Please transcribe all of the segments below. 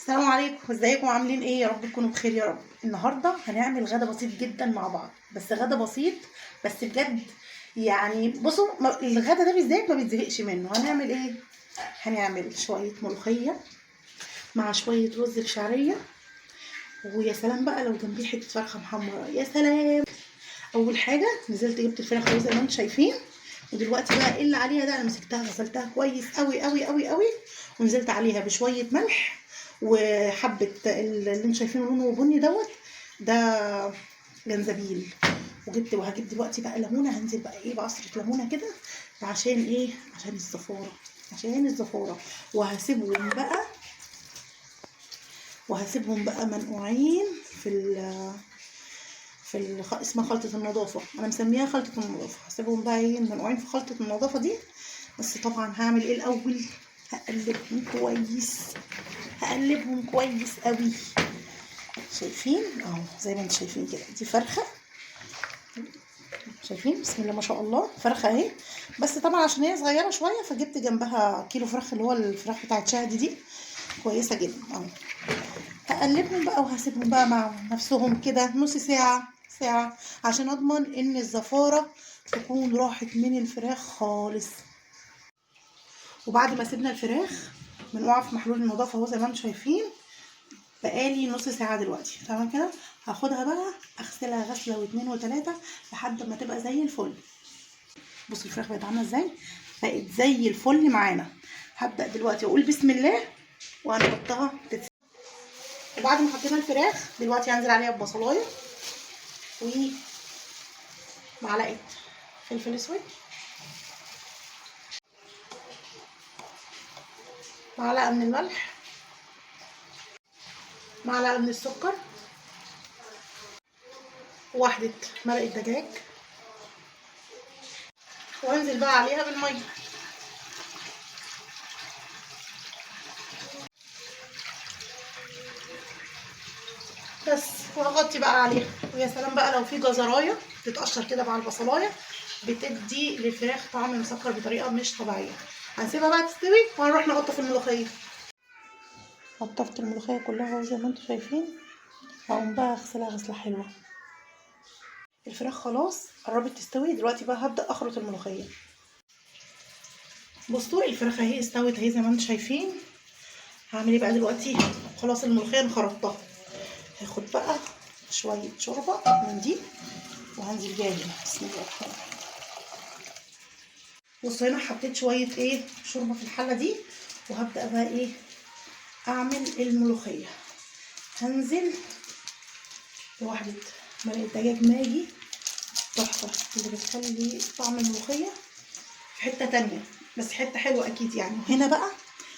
السلام عليكم، ازيكم؟ عاملين ايه؟ يا رب تكونوا بخير يا رب. النهارده هنعمل غدا بسيط جدا مع بعض، بس غدا بسيط بس بجد. يعني بصوا، الغدا ده بالذات ما بيتزهقش منه. هنعمل ايه؟ هنعمل شوية ملوخية مع شوية رز بشعريه، ويا سلام بقى لو جنبيه حتة فرخة محمرة، يا سلام. اول حاجة نزلت جبت الفراخ اهو زي ما انتم شايفين، ودلوقتي بقى ايه اللي عليها ده؟ انا مسكتها غسلتها كويس قوي قوي قوي قوي، ونزلت عليها بشوية ملح وحبه اللي انتم شايفينه لونه بني دوت ده جنزبيل، وجبت وهجيب دلوقتي بقى ليمونه، هنزل بقى ايه بعصره ليمونه كده، عشان ايه؟ عشان الزفاره، عشان الزفاره. وهسيبهم بقى، وهسيبهم بقى منقوعين في اسمها خلطة النظافة، أنا مسميها خلطة النظافة. هسيبهم بقى ايه منقوعين في خلطة النظافة دي. بس طبعا هعمل ايه الأول؟ هقلبهم كويس، هقلبهم كويس قوي. شايفين اهو زي ما انتم شايفين كده، دي فرخة، شايفين؟ بسم الله ما شاء الله، فرخة اهي. بس طبعا عشان هي صغيرة شوية فجبت جنبها كيلو فراخ، اللي هو الفراخ بتاعت شهد دي، كويسة جدا اهو. هقلبهم بقى وهسيبهم بقى مع نفسهم كده نص ساعة ساعة، عشان اضمن ان الزفارة تكون راحت من الفراخ خالص. وبعد ما سيبنا الفراخ بنقع في محلول النظافة اهو زي ما انتم شايفين، بقالي نص ساعة دلوقتي تمام كده. هاخدها بقى اغسلها غسلة واتنين وتلاتة لحد ما تبقى زي الفل. بصوا الفراخ بقت عاملة ازاي، بقت زي الفل معانا. هبدأ دلوقتي اقول بسم الله وهنحطها تتسوى. وبعد ما حطينا الفراخ دلوقتي هنزل عليها ببصلايه ومعلقة فلفل اسود، معلقه من الملح، معلقه من السكر، وواحدة مرقه دجاج، وانزل بقى عليها بالمية. بس، وهغطي بقى عليها. ويا سلام بقى لو في جزرايه تتقشر كده مع البصلايه، بتدي للفراخ طعم مسكر بطريقة مش طبيعية. هنسيبها بقى تستوي وهنروح نقطف الملوخية. قطفت الملوخية كلها زي ما انتم شايفين، هقوم بقى اغسلها غسله حلوة. الفراخ خلاص قربت تستوي، دلوقتي بقى هبدا اخرط الملوخية. بصوا الفراخ اهي استوت اهي زي ما انتم شايفين. هعمل ايه بقى دلوقتي؟ خلاص الملوخية انا خرطتها، هاخد بقى شوية شوربة من دي وهنزل بيها هنا. بسم الله الرحمن الرحيم. بصوا هنا حطيت شوية ايه شوربة في الحلة دي، وهبدا بقى ايه اعمل الملوخية. هنزل بواحدة مرقه دجاج ماجي تحفة، اللي بتخلي طعم الملوخية في حتة تانية، بس حتة حلوة اكيد يعني. وهنا بقى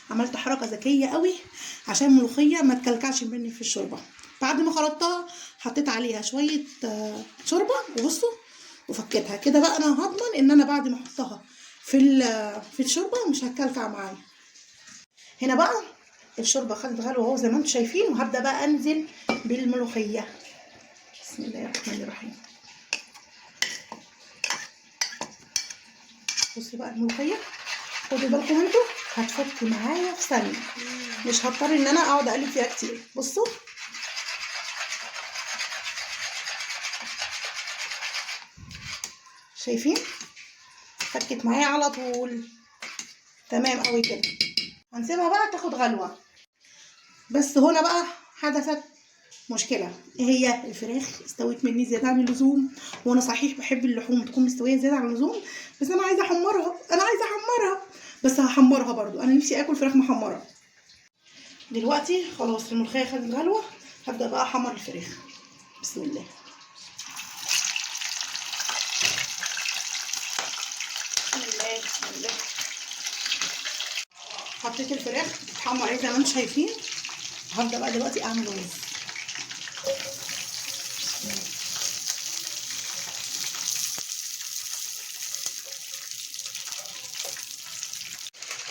عملت حركة ذكية قوي عشان الملوخية ما تكلكعش مني في الشوربة. بعد ما خلطتها حطيت عليها شوية شوربة، وبصوا وفكيتها كده بقى. انا هضمن ان انا بعد ما احطها في الشوربة مش هتكلكع معايا. هنا بقى الشوربة خدت غلوه اهو زي ما انتم شايفين، وهبدا بقى انزل بالملوخيه. بسم الله الرحمن الرحيم. بصوا بقى الملوخية، خدوا بالكم انتوا هتفك معايا في ثانية، مش هضطر ان انا اقعد اقلب فيها كتير. بصوا شايفين فكت معايا على طول، تمام قوي كده. هنسيبها بقى تاخد غلوه. بس هنا بقى حدثت مشكلة، ايه هي؟ الفراخ استوت مني زيادة عن اللزوم، وانا صحيح بحب اللحوم تكون مستوية زيادة عن اللزوم، بس انا عايزه احمرها، انا عايزه احمرها، بس هحمرها برضو، انا نفسي اكل فراخ محمرة. دلوقتي خلاص الملوخية خدت غلوه، هبدا بقى احمر الفراخ. بسم الله. بسم الله بسم الله. حطيت الفراخ تتحمر اهي زي ما انتم شايفين. هبدا بقى دلوقتي اعمل رز.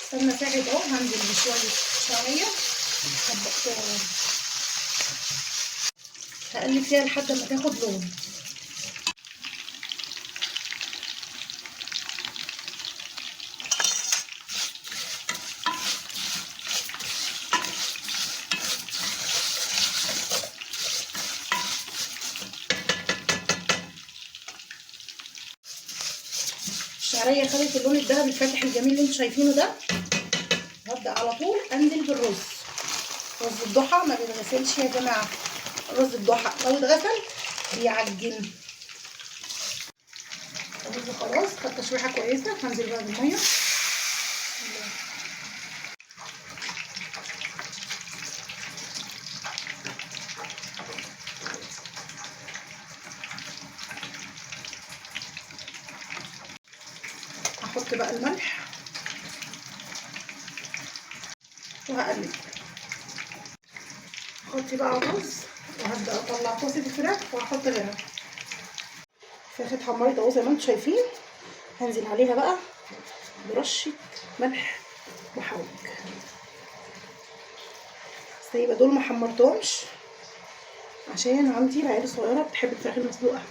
استنى ساعد اهو، هنزل بشوية شعرية، هقلب فيها لحد ما تاخد لون. الشعرية خدت اللون الذهبي الفاتح الجميل اللي انتوا شايفينه ده. هبدا على طول انزل بالرز. رز الضحى ما بيتغسلش يا جماعة، رز الضحى لو اتغسل بيعجن. الرز خلاص خد تشويحه كويسة. هنزل بقى بالمية. هحط بقى الملح وهقلب. احط بقى الرز وهبدا اطلع طاسه الفراخ وهحط غيرها. الفراخ اتحمرت اهو زي ما انتم شايفين. هنزل عليها بقى برشه ملح وحوج. سايبه دول ما حمرتهمش عشان عندي العيال الصغيرة بتحب الفراخ المسلوقه،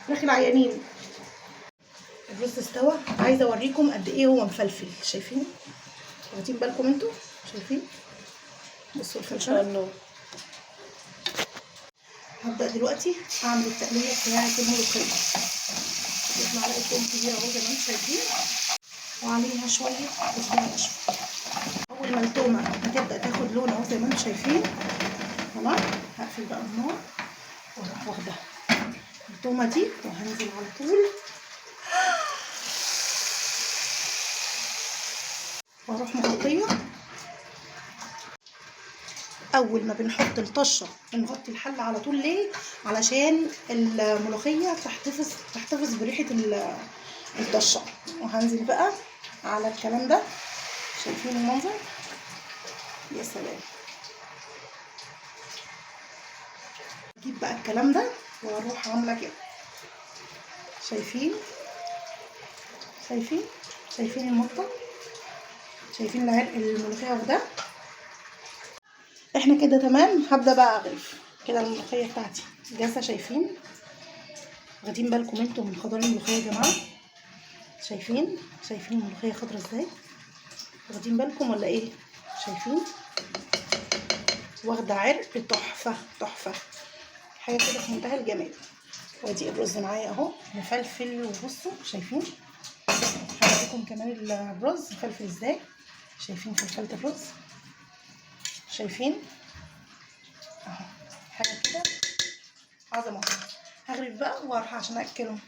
فراخ العيانين. الرز استوى. عايزه اوريكم قد ايه هو مفلفل. شايفين؟ واخدين بالكم انتوا؟ شايفين؟ بصوا الفلفله. هبدا دلوقتي اعمل التقليه بتاعه الملوخية. حطيت معلقه توم كبيرة اهو زي ما انتم شايفين، وعليها شوية كزبره ناشفة. اول ما التومه هتبدا تاخد لون اهو زي ما انتم شايفين، تمام. هقفل بقى النار واروح واخده التومه دي وهنزل على طول واروح مغطيه. اول ما بنحط الطشه بنغطي الحلة على طول. ليه؟ علشان الملوخية تحتفظ بريحه الطشه. وهنزل بقى على الكلام ده. شايفين المنظر؟ يا سلام. اجيب بقى الكلام ده واروح عامله كده. شايفين؟ شايفين؟ شايفين المطه؟ شايفين العرق الملوخية واخداه؟ احنا كده تمام. هبدا بقى اغرف كده الملوخية بتاعتي جاهزة. شايفين؟ واخدين بالكم انتوا من خضار الملوخية يا جماعة؟ شايفين؟ شايفين الملوخية خضرا ازاي؟ واخدين بالكم ولا ايه؟ شايفين؟ واخده عرق تحفة تحفة، حاجة كده في منتهى الجمال. وادي الرز معايا اهو مفلفل. وبصوا شايفين؟ هوريكم كمان الرز مفلفل ازاي. شايفين فلفله الرز؟ شايفين اهو، حاجة كده عظمه. هغرف بقى واروح عشان اكلهم.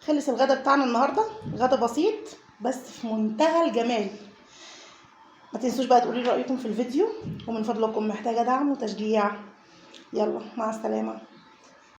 خلص الغدا بتاعنا النهارده، غدا بسيط بس في منتهى الجمال. ما تنسوش بقى تقولي رايكم في الفيديو، ومن فضلكم محتاجه دعم وتشجيع. يلا مع السلامة.